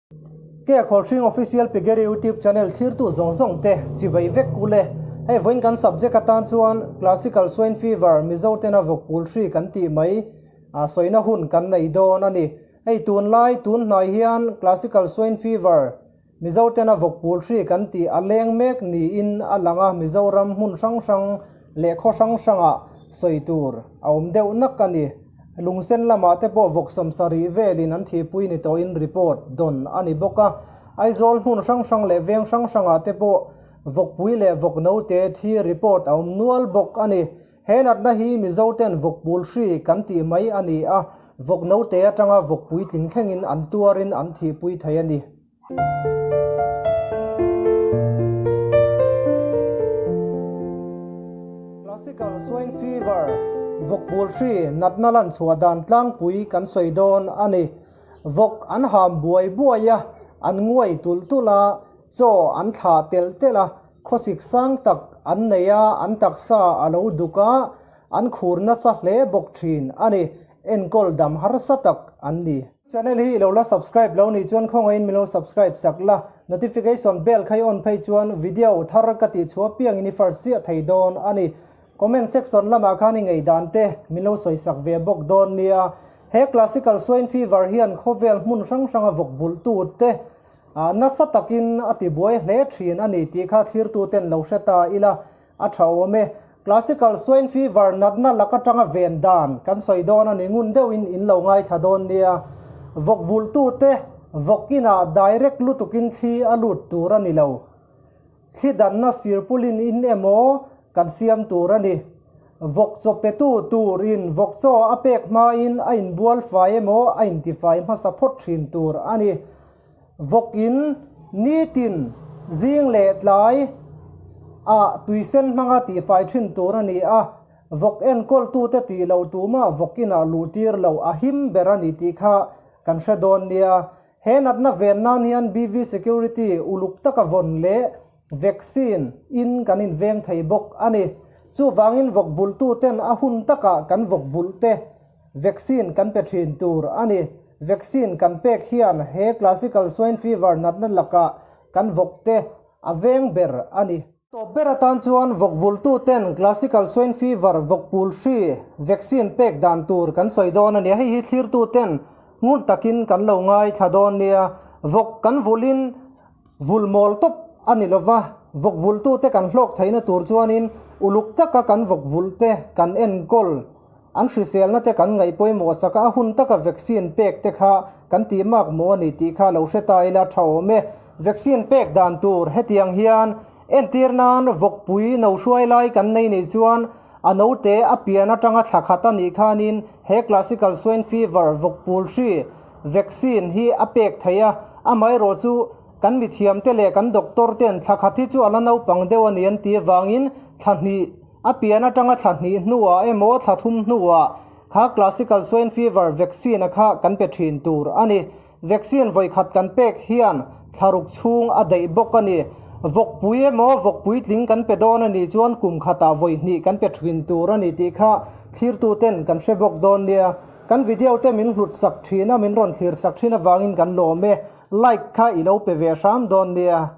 Ke Khawlhring Official Piggery YouTube channel thlirtu zawng zawng te chibai vek u le. Hei vawiin kan subject atan chuan Classical Swine Fever Mizo tena vawk pul hri kan tih mai a sawina hun kan nei dawn a ni. Hei tunlai tun hnai hian Classical Swine Fever Mizo tena vawk pul hri kan tih a leng mek niin a lang a, Mizoram hmun hrang hrang leh khaw hrang hrangah sawi tur a awm deuh nak a ni. Lungsen lamah te pawh vawk 70 velin an thihpui ni tawhin report dawn a ni bawk a. Aizawl hmun hrang hrang leh veng hrang hrangah te pawh vawkpui leh vawk note thi report a awm nual bawk a ni. He natna hi Mizo ten vawk pul hri kan tih mai a ni a, vawk note atanga vawk puitling thlengin an tuarin an thihpui thei a ni. Classical swine fever, vawkpul hri natna lan chhuah dan tlangpui kan sawi dawn a ni. Vawk an ham buai buai a, an nguai tulh tulh a, chaw an thlah telh telh a, khawsik sang tak an nei a, an taksa a lo duk a, an khur nasa hle bawk thin a ni. Enkawl dam harsa tak an ni. Channel hi i lo la subscribe lo nih chuan khawngaihin min lo subscribe sak la, notification bell kha i on phei chuan video thar ka tih chhuah piangin i first ziah thei dawn a ni. Comment section lamah khan i ngei dan te min lo sawi sak ve bawk dawn nia. He classical swine fever hian khawvel hmun hrang hranga vawk vulh tu te nasa takin a ti buai hle thin a ni tih kha thlirtu ten lo hre ta ila. A tha awm e. Classical swine fever natna lak atanga ven dan kan sawi dawn a ni ngun deuhin in lo ngaithla dawn nia. Vawk vulhtute vawk inah direct lutukin thli a lut tur a ni lo. Thli danna sirpulin in emaw kan siam tur a ni. Vawk chaw petu tur in vawk chaw a pek hmain a inbual fai emaw a intifai hmasa phawt thin tur a ni. Vawk in nitin zing leh tlai ah tuisen hmanga tihfai thin tur a ni a, vawk enkawltute tih loh tumah vawk inah luh tir loh a him ber a ni tih kha kan hre dawn nia. He natna ven nan hian BV Security uluk taka vawn leh vaccine in kan inveng thei bawk a ni. Chuvangin vawk vulhtuten a hun takah kan vawk vulh te Vaccine kan pe thin tur a ni. Vaccine kan pek hian he classical swine fever natna lakah kan vawk te a veng ber a ni. Tawp ber atan chuan vawk vultu ten classical swine fever vawk pul hri vaccine pek dan tur kan sawi dawn a ni. Hei hi thlirtu ten ngun takin kan lo ngaithla dawn nia. Vawk kan vulin vul mawl tawp a ni lova, vawk vultute kan hlawk theihna tur chuanin uluk taka kan vawk vulhte kan enkawl. An hriselna te kan ngaih pawimawh sak a, a hun taka vaccine pek te kha kan tih mak maw a ni tih kha lo hre ta ila tha awm e. Vaccine pek dan tur hetiang hian entir nan vawkpui no hruai lai kan nei nih chuan a note a pian atanga thla khat a nih khanin he classical swine fever vawkpul hri vaccine hi a pek theih a, amaherawh chu kan mithiam te leh kan doctor ten thla khat hi chu a la naupang deuh a ni an tih avangin thla hnih A pian atanga thla hnih hnuah emaw thla thum hnuah kha classical swine fever vaccine a kha kan pe thin tur a ni. Vaccine vawi khat kan pek hian thla ruk chhung a daih bawk a ni. Vawkpui emaw vawkpui tling kan pe dawn a nih chuan kum khatah vawi hnih kan pe thin tur a ni tih kha thlirtuten kan hre bawk dawn nia. Kan video te min hlut sak thin a, min rawn thlir sak thin avangin kan lawm e. Like kha i lo pe ve hram dawn nia.